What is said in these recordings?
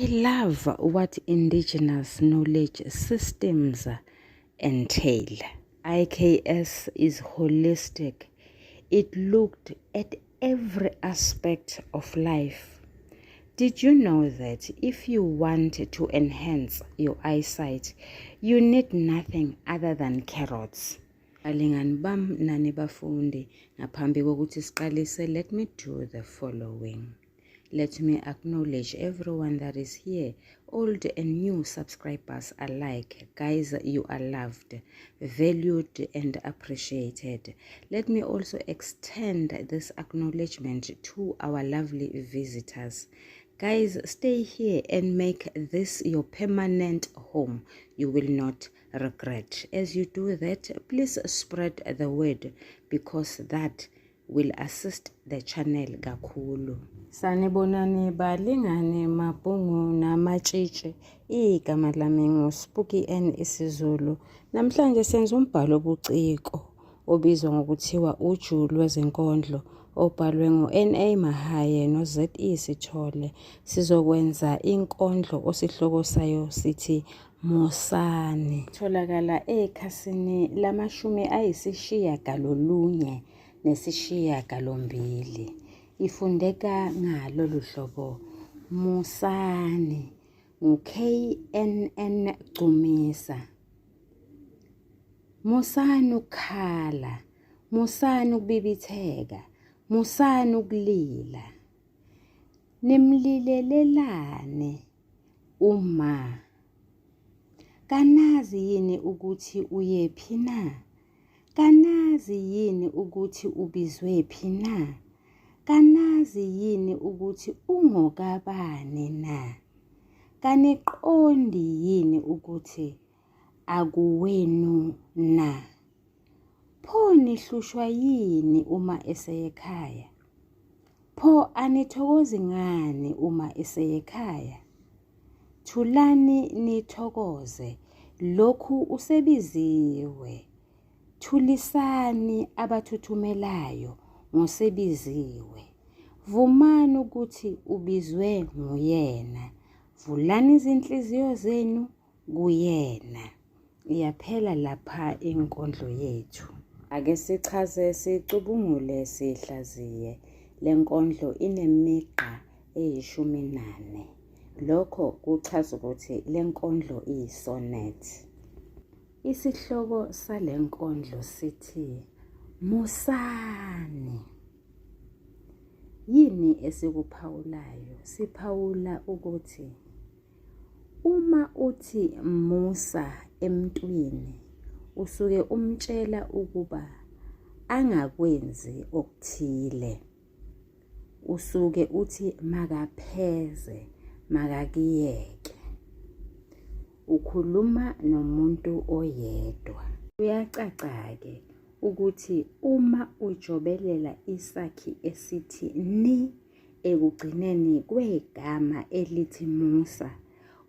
I love what indigenous knowledge systems entail. IKS is holistic. It looked at every aspect of life. Did you know that if you want to enhance your eyesight, you need nothing other than carrots? Balingani bam nani bafundi, ngaphambi kokuthi siqalise, let me do the following. Let me acknowledge everyone that is here, old and new subscribers alike. Guys, you are loved, valued, and appreciated. Let me also extend this acknowledgement to our lovely visitors. Guys, stay here and make this your permanent home. You will not regret. As you do that, please spread the word because that will assist the channel kakhulu. Sanibonani balingani mabhungu namatshitshi. Igama lami nguSpooky N isiZulu. Namhlanje senza umbhalo obuciko obizwa ngokuthiwa uju lwezinkondlo obhalwe ngu-NA Mahaye no-ZE Sithole. Sizokwenza inkondlo osihloko sayo sithi Musani. Tholakala ekhasini lamashumi ayisishiyagalolunye nesishiyagalombili. Ifundeka ngalolu hlobo Musani ngu-KNN Gcumisa. Musani ukukhala, musani ukubibitheka, musani ukulila. Nimlilelelani uma? Kanazi yini ukuthi uyephi na? Kanazi yini ukuthi ubizwephi na? Kanazi yini ukuthi ungokabani na? Kaniqondi yini ukuthi akuwenu na? Pho nihlushwa yini uma eseyekhaya? Pho anithokozi ngani uma eseyekhaya? Thulani nithokoze, lokhu usebiziwe. Thulisani abathuthumelayo ngosebiziwe. Vumani ukuthi ubizwe nguyena. Vulani izinhliziyo zenu kuyena. Iyaphela lapha inkondlo yethu. Ake sichaze sicubungule sihlaziye. Le nkondlo inemigqa eyishumi nane. Lokho kuchaza ukuthi le nkondlo iyisonethi. Isihloko sale nkondlo sithi Musani. Yini esikuphawulayo? Siphawula ukuthi uma uthi musa emntwini usuke umtshela ukuba angakwenzi okuthile. Usuke uthi makapheze, makakuyeke. Ukhuluma nomuntu oyedwa. Kuyacaca-ke ukuthi uma ujobelela isakhi esithi ni ekugcineni kwegama elithi musa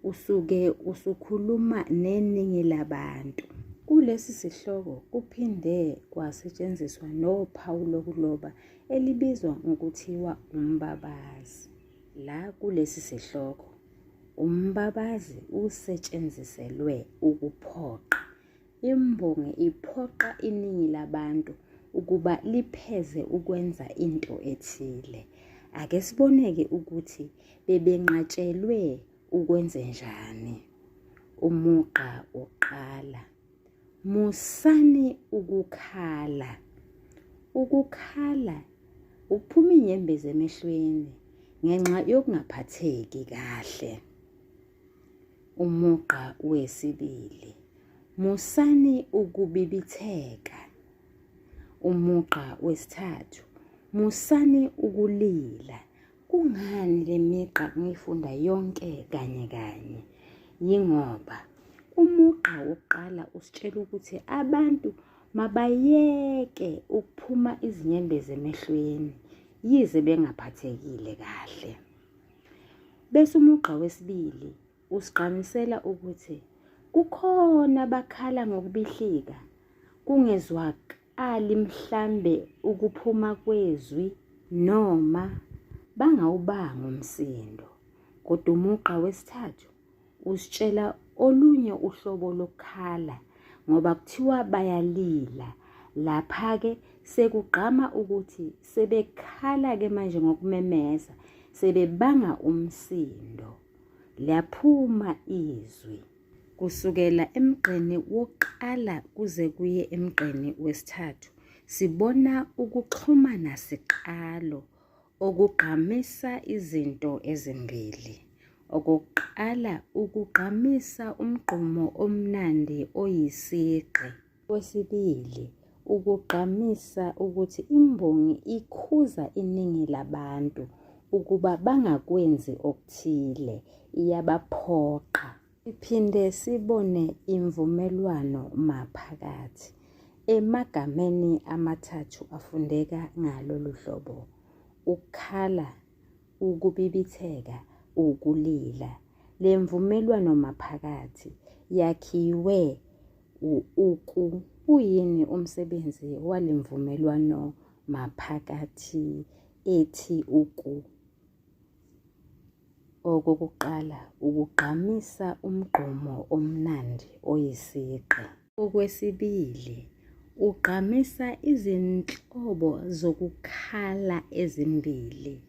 usuke usukhuluma neningi labantu. Kulesi sihloko kuphinde kwasetshenziswa nophawu lokuloba elibizwa ngokuthiwa umbabazi. La kulesi sihloko umbabazi usetshenziselwe ukuphoqa Imbongi iphoqa iningi labantu ukuba lipheze ukwenza into ethile. Ake siboneke ukuthi bebenqatshelwe ukwenzenjani. Umugqa uqala. Musani ukukhala. Ukukhala ukuphuma inyembezi emehlweni ngenxa yokungaphatheki kahle. Umugqa wesibili. Musani ukubibitheka. Umugqa wesithathu. Musani ukulila. Kungani le migqa ngiyifunda yonke kanye kanye? Yingoba umugqa wokuqala usitshela ukuthi abantu mabayeke ukuphuma izinyembezi emehlweni yize bengaphathekile kahle. Bese umugqa wesibili usigqamisela ukuthi kukhona abakhala ngokubihlika kungezwakali mhlambe ukuphuma kwezwi noma bangawubanga umsindo. Kodwa umugqa wesithathu usitshela olunye uhlobo lokukhala ngoba kuthiwa bayalila. Lapha-ke sekugqama ukuthi sebekhala-ke manje ngokumemeza, sebebanga umsindo. Liyaphuma izwi. Kusukela emgqeni wokuqala kuze kuye emgqeni wesithathu sibona ukuxhumana siqalo okugqamisa izinto ezimbili. Okokuqala ukugqamisa umgqumo omnandi oyisigqi. Okwesibili ukugqamisa ukuthi imbongi ikhuza iningi labantu ukuba bangakwenzi okuthile, iyabaphoqa. Siphinde sibone imvumelwano maphakathi emagameni amathathu afundeka ngalolu hlobo, ukukhala, ukubibitheka, ukulila. Le mvumelwano maphakathi yakhiwe u-uku. Uyini umsebenzi wale mvumelwano maphakathi ethi uku? Okokuqala, ukugqamisa umgqumo omnandi oyisigqi. Okwesibili, ugqamisa izinhlobo zokukhala ezimbili.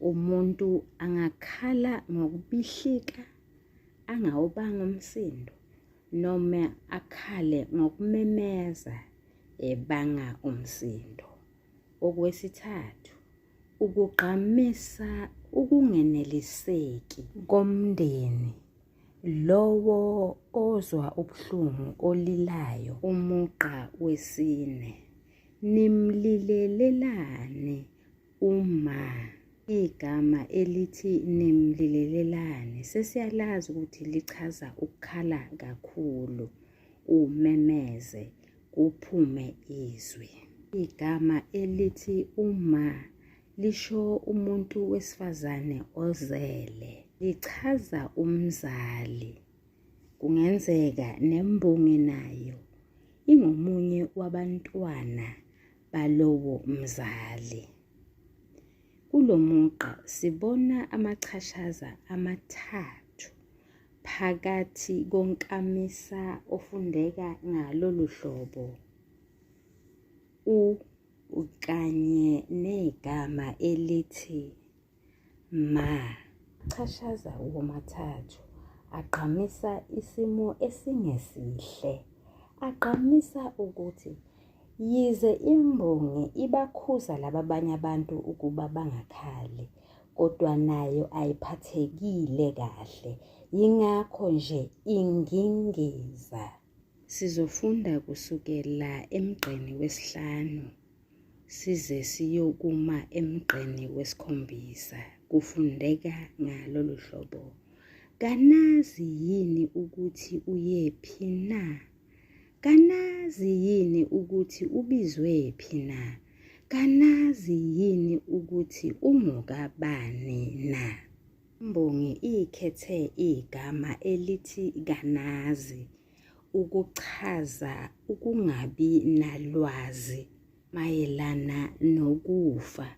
Umuntu angakhala ngokubihlika, angawubanga umsindo, noma akhale ngokumemeza ebanga umsindo. Okwesithathu, ukugqamisa ukungeneliseki komndeni lowo ozwa ubuhlungu olilayo. Umugqa wesine, nimlilelelani uma? Igama elithi nimlilelelani sesiyalazi ukuthi lichaza ukukhala kakhulu, umemeze kuphume izwi. Igama elithi uma lisho umuntu wesifazane ozele, lichaza umzali. Kungenzeka nembongi nayo ingomunye wabantwana balowo mzali. Kulo mugqa sibona amachashaza amathathu phakathi konkamisa ofundeka ngalolu hlobo, u kanye negama elithi ma. Achashaza womathathu agqamisa isimo esingesihle. Agqamisa ukuthi yize imbongi ibakhuza laba abanye abantu ukuba bangakhali, kodwa nayo ayiphathekile kahle, yingakho nje ingingiza. Sizofunda kusukela emgqeni wesihlanu size siyokuma emgqeni wesikhombisa. Kufundeka ngalolu hlobo. Kanazi yini ukuthi uyephi na? Kanazi yini ukuthi ubizwephi na? Kanazi yini ukuthi ungokabani na? Imbongi ikhethe igama elithi kanazi ukuchaza ukungabi nalwazi mayelana nokufa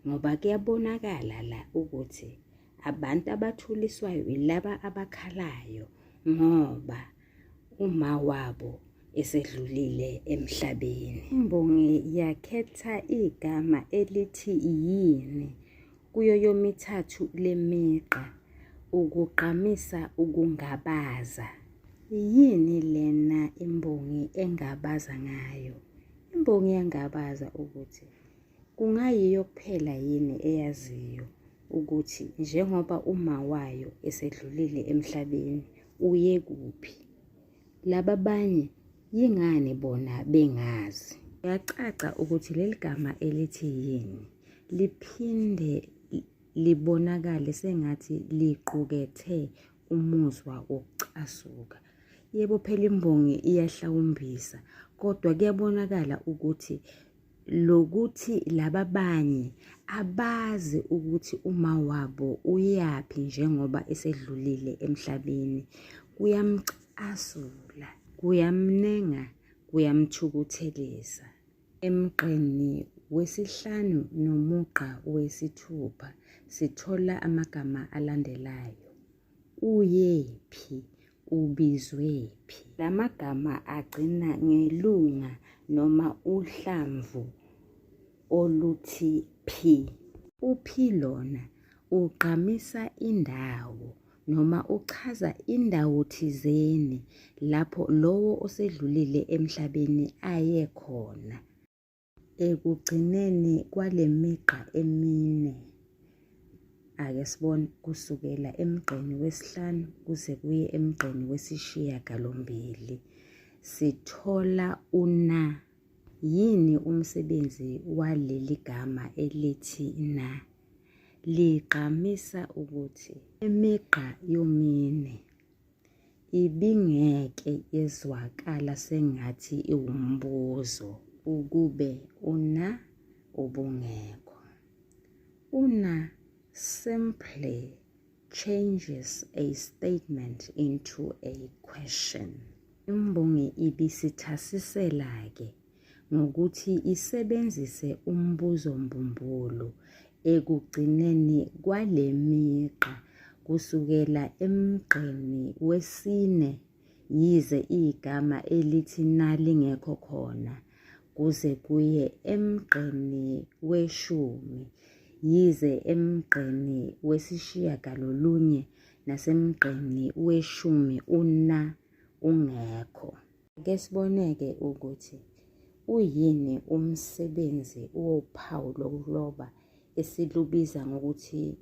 ngoba kuyabonakala la ukuthi abantu abathuliswayo yilaba abakhalayo ngoba uma wabo esedlulile emhlabeni. Imbongi yakhetha igama elithi yini kuyo yomithathu le migqa ukugqamisa ukungabaza. Yini lena imbongi engabaza ngayo? Imbongi iyangabaza ukuthi kungayiyo kuphela yini eyaziyo ukuthi njengoba uma wayo esedlulile emhlabeni uye kuphi. Laba abanye yingani bona bengazi? Kuyacaca ukuthi leli gama elithi yini liphinde libonakale sengathi liqukethe umuzwa wokucasuka. Yebo phela imbongi iyahlawumbisa kodwa kuyabonakala ukuthi lokuthi laba abanye abazi ukuthi uma wabo uyaphi njengoba esedlulile emhlabeni kuyamcasula, kuyamnenga, kuyamthukuthelisa. Emgqeni wesihlanu nomugqa wesithupha sithola amagama alandelayo. Uyephi? Ubizwephi? La magama agcina ngelunga noma uhlamvu oluthi phi. U-phi lona ugqamisa indawo noma uchaza indawo thizeni lapho lowo osedlulile emhlabeni aye khona. Ekugcineni kwale migqa emine, ake sibone kusukela emgqeni wesihlanu kuze kuye emgqeni wesishiyagalombili, sithola una. Yini umsebenzi waleli gama elithi na? Ligqamisa ukuthi imigqa yomine ibingeke yezwakala sengathi iwumbuzo ukube una ubungekho. Una simply changes a statement into a question. Imbongi ibisithasisela-ke ngokuthi isebenzise umbuzo-mbumbulu ekugcineni kwale migqa kusukela emgqeni wesine yize igama elithi na lingekho khona kuze kuye emgqeni weshumi yize emgqeni wesishiyagalolunye nasemgqeni weshumi una ungekho. Ake sibone-ke ukuthi uyini umsebenzi wophawu lokuloba esilubiza ngokuthi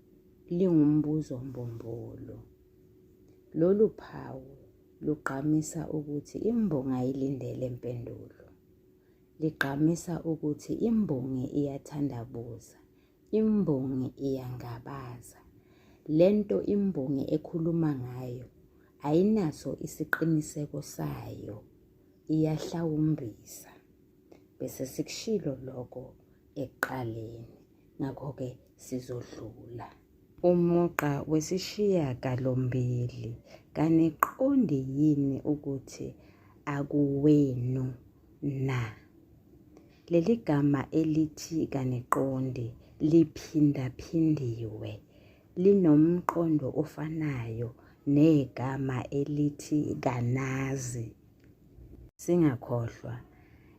lingumbuzo mbumbulu. Lolu phawu lugqamisa ukuthi imbongi ayilindele mpendulo. Ligqamisa ukuthi imbongi iyathandabuza, Imbongi iyangabaza. Le nto imbongi ekhuluma ngayo ayinaso isiqiniseko sayo, iyahlawumbisa. Bese sikushilo lokho ekuqaleni, ngakho-ke sizodlula. Umugqa wesishiyagalombili, Kaniqondi yini ukuthi akuwenu na? Leli gama elithi kaniqondi liphindaphindiwe, linomqondo ofanayo negama elithi kanazi. Singakhohlwa,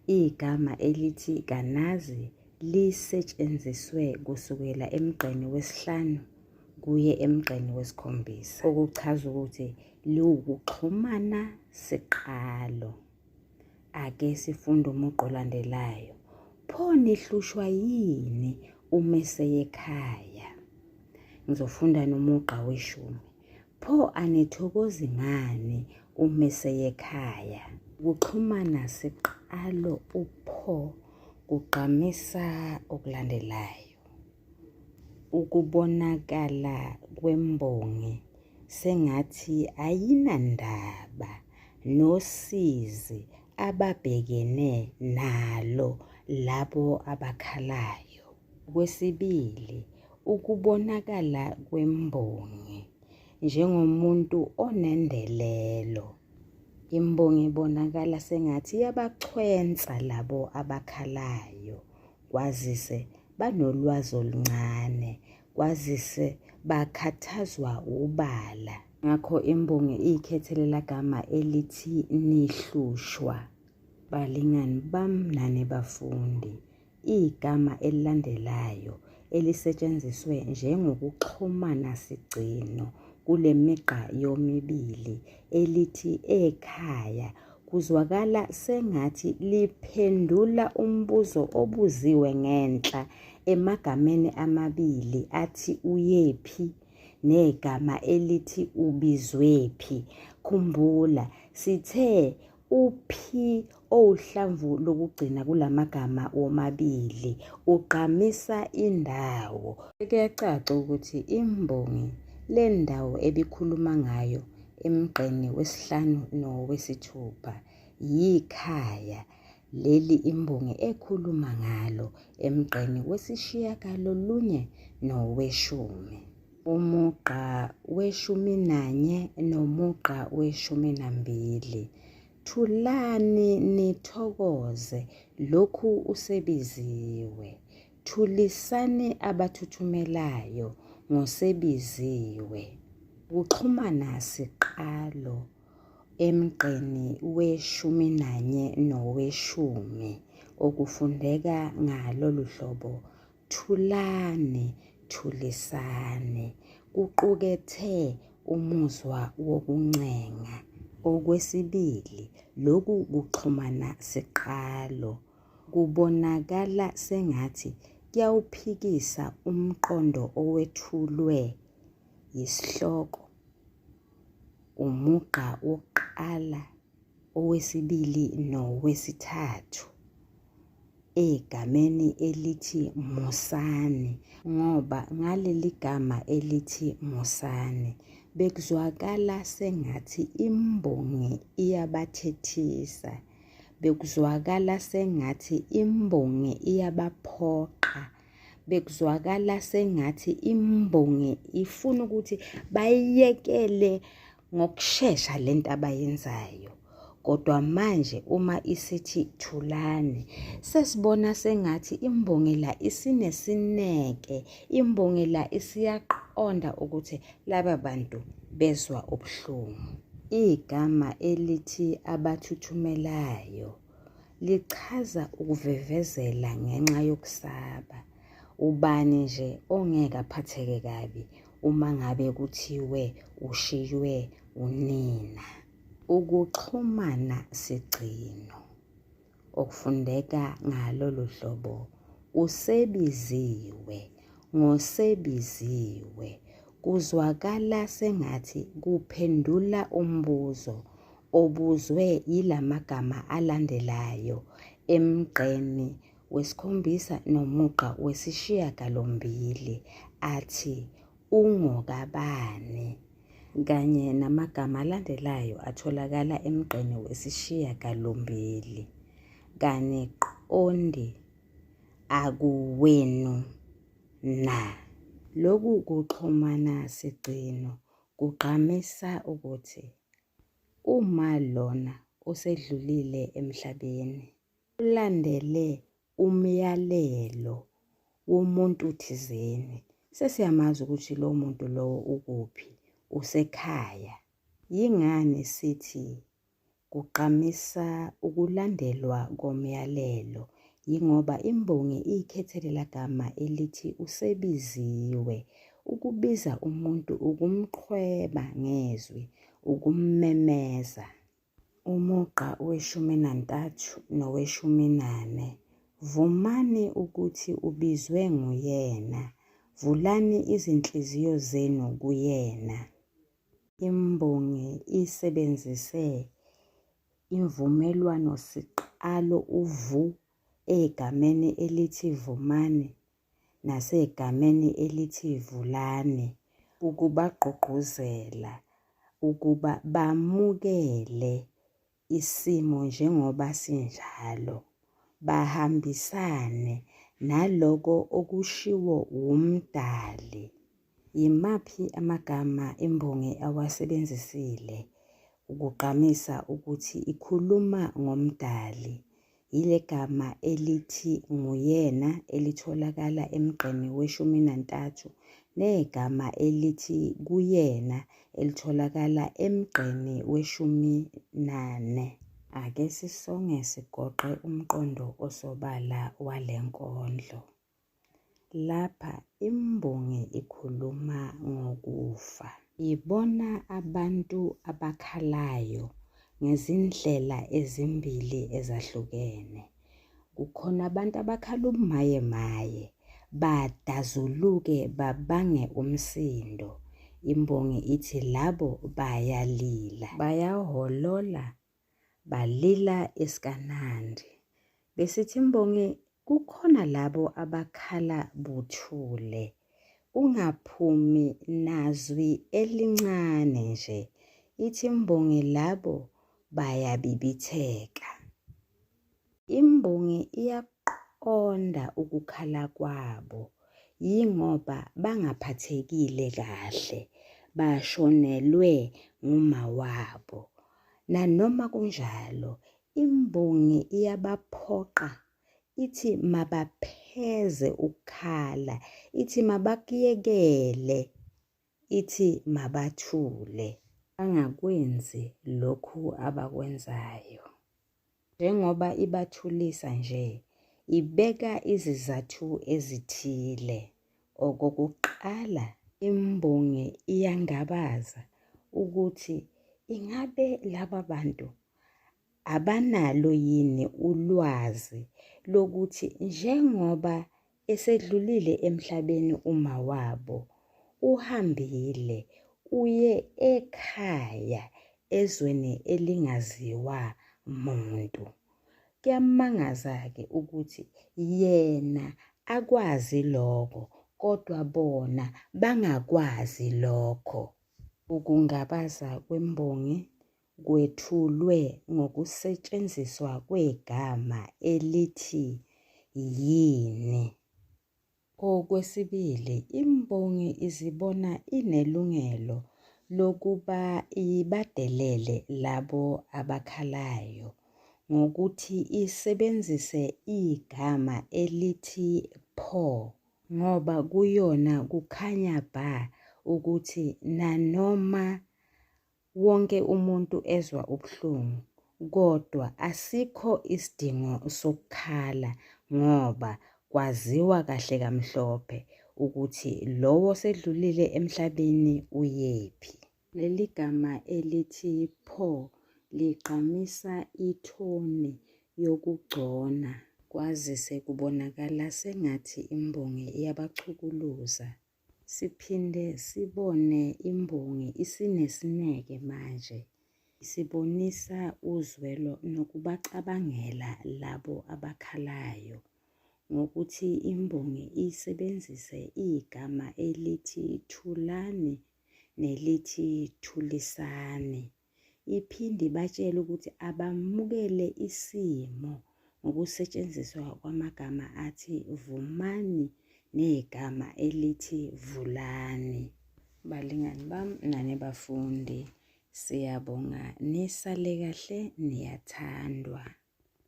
igama elithi kanazi lisetshenziswe kusukela emgqeni wesihlanu kuye emgqeni wesikhombisa, okuchaza ukuthi liwukuxhumana siqalo. Ake sifunde umugqa olandelayo. Pho nihlushwa yini uma eseyekhaya? Ngizofunda nomugqa weshumi. Pho anithokozi ngani uma eseyekhaya? Ukuxhumana siqalo upho kugqamisa okulandelayo. Ukubonakala kwembongi sengathi ayinandaba nosizi ababhekene nalo labo abakhalayo. Okwesibili, ukubonakala kwembongi njengomuntu onendelelo. Imbongi ibonakala sengathi iyabachwensa labo abakhalayo kwazise banolwazi oluncane, kwazise bakhathazwa wubala. Ngakho imbongi iyikhethele lagama elithi nihlushwa. Balingani bam nani bafundi, igama elilandelayo elisetshenziswe njengokuxhumana sigcino kule migqa yomibili elithi ekhaya kuzwakala sengathi liphendula umbuzo obuziwe ngenhla emagameni amabili athi uyephi negama elithi ubizwephi. Khumbula, sithe u-p owuhlamvu lokugcina kula magama womabili ugqamisa indawo. Kuyacaca ukuthi imbongi le ndawo ebikhuluma ngayo emgqeni wesihlanu nowesithupha yikhaya leli imbongi ekhuluma ngalo emgqeni wesishiyagalolunye noweshumi. Umugqa weshumi nanye nomugqa weshumi nambili. Thulani nithokoze, lokhu usebiziwe. Thulisani abathuthumelayo, ngosebiziwe. Ukuxhumana siqalo emgqeni weshuminanye noweshumi okufundeka ngalolu hlobo, Thulani, thulisani, kuqukethe umuzwa wokuncenga. Okwesibili, lokhu kuxhumana siqalo kubonakala sengathi kuyawuphikisa umqondo owethulwe yisihloko, umugqa wokuqala, owesibili nowesithathu egameni elithi musani ngoba ngaleli gama elithi musani bekuzwakala sengathi imbongi iyabathethisa, bekuzwakala sengathi imbongi iyabaphoqa, bekuzwakala sengathi imbongi ifuna ukuthi bayiyekele ngokushesha lento abayenzayo. Kodwa manje uma isithi thulani, sesibona sengathi imbongi la isinesineke, imbongi la isiyaqonda ukuthi laba bantu bezwa ubuhlungu. Igama elithi abathuthumelayo lichaza ukuvevezela ngenxa yokusaba. Ubani nje ongeke aphatheke kabi uma ngabe kuthiwe ushiywe unina? Ukuxhumana sigcino okufundeka ngalolu hlobo, usebiziwe, ngosebiziwe, kuzwakala sengathi kuphendula umbuzo obuzwe yila magama alandelayo emgqeni wesikhombisa nomugqa wesishiyagalombili athi ungokabani kanye namagama alandelayo atholakala emgqeni wesishiyagalombili kaniqondi akuwenu na. Lokhu kuxhumana sigcino kugqamisa ukuthi uma lona osedlulile emhlabeni ulandele umyalelo womuntu thizeni, sesiyamazi ukuthi lowo muntu lowo ukuphi, usekhaya. Yingani sithi kugqamisa ukulandelwa komyalelo? Yingoba imbongi iyikhethe lela gama elithi usebiziwe. Ukubiza umuntu ukumqhweba ngezwi, ukummemeza. Umugqa weshumi nantathu noweshumi nane, Vumani ukuthi ubizwe nguyena, vulani izinhliziyo zenu kuyena. Imbongi isebenzise imvumelwano siqalo u-vu egameni elithi vumani nasegameni elithi vulani ukubagqugquzela ukuba bamukele isimo njengoba sinjalo, bahambisane naloko okushiwo wuMdali. Yimaphi amagama imbongi awasebenzisile ukugqamisa ukuthi ikhuluma ngoMdali? Yile gama elithi nguyena elitholakala emgqeni weshumi nantathu negama elithi kuyena elitholakala emgqeni weshumi nane. Ake sisonge sigoqe umqondo osobala wale nkondlo. Lapha imbongi ikhuluma ngokufa. Ibona abantu abakhalayo ngezindlela ezimbili ezahlukene. Kukhona abantu abakhala ubumayemaye, badazuluke babange umsindo. Imbongi ithi labo bayalila. Bayaholola balila esikanandi. Besithi imbongi kukhona labo abakhala buthule, ungaphumi nazwi elincane nje. Ithi imbongi labo bayabibitheka. Imbongi iyaqonda ukukhala kwabo yingoba bangaphathekile kahle, bashonelwe ngumawabo. Nanoma kunjalo, imbongi iyabaphoqa Ithi mabapheze ukukhala, ithi mabakuyekele, ithi mabathule. Bangakwenzi lokhu abakwenzayo. Njengoba ibathulisa nje, ibeka izizathu ezithile. Okokuqala, imbongi iyangabaza ukuthi ingabe laba bantu abanalo yini ulwazi lokuthi njengoba esedlulile emhlabeni umawabo, uhambile uye ekhaya ezweni elingaziwa muntu. Kuyamangaza-ke ukuthi yena akwazi lokho kodwa bona bangakwazi lokho. Ukungabaza kwembongi kwethulwe ngokusetshenziswa kwegama elithi yini. Okwesibili, imbongi izibona inelungelo lokuba ibadelele labo abakhalayo ngokuthi isebenzise igama elithi pho ngoba kuyona kukhanya bha ukuthi nanoma Wonke umuntu ezwa ubuhlungu kodwa asikho isidingo sokukhala ngoba kwaziwa kahle kamhlophe ukuthi lowo osedlulile emhlabeni uyephi. Leli gama elithi pho ligqamisa ithoni yokugcona kwazise kubonakala sengathi imbongi iyabachukuluza. Siphinde sibone imbongi isinesineke manje, isibonisa uzwelo nokubacabangela labo abakhalayo ngokuthi imbongi isebenzise igama elithi thulani nelithi thulisani. Iphinde ibatshele ukuthi abamukele isimo ngokusetshenziswa kwamagama athi vumani negama elithi vulani. Balingani bam nani bafundi, siyabonga nisale kahle niyathandwa.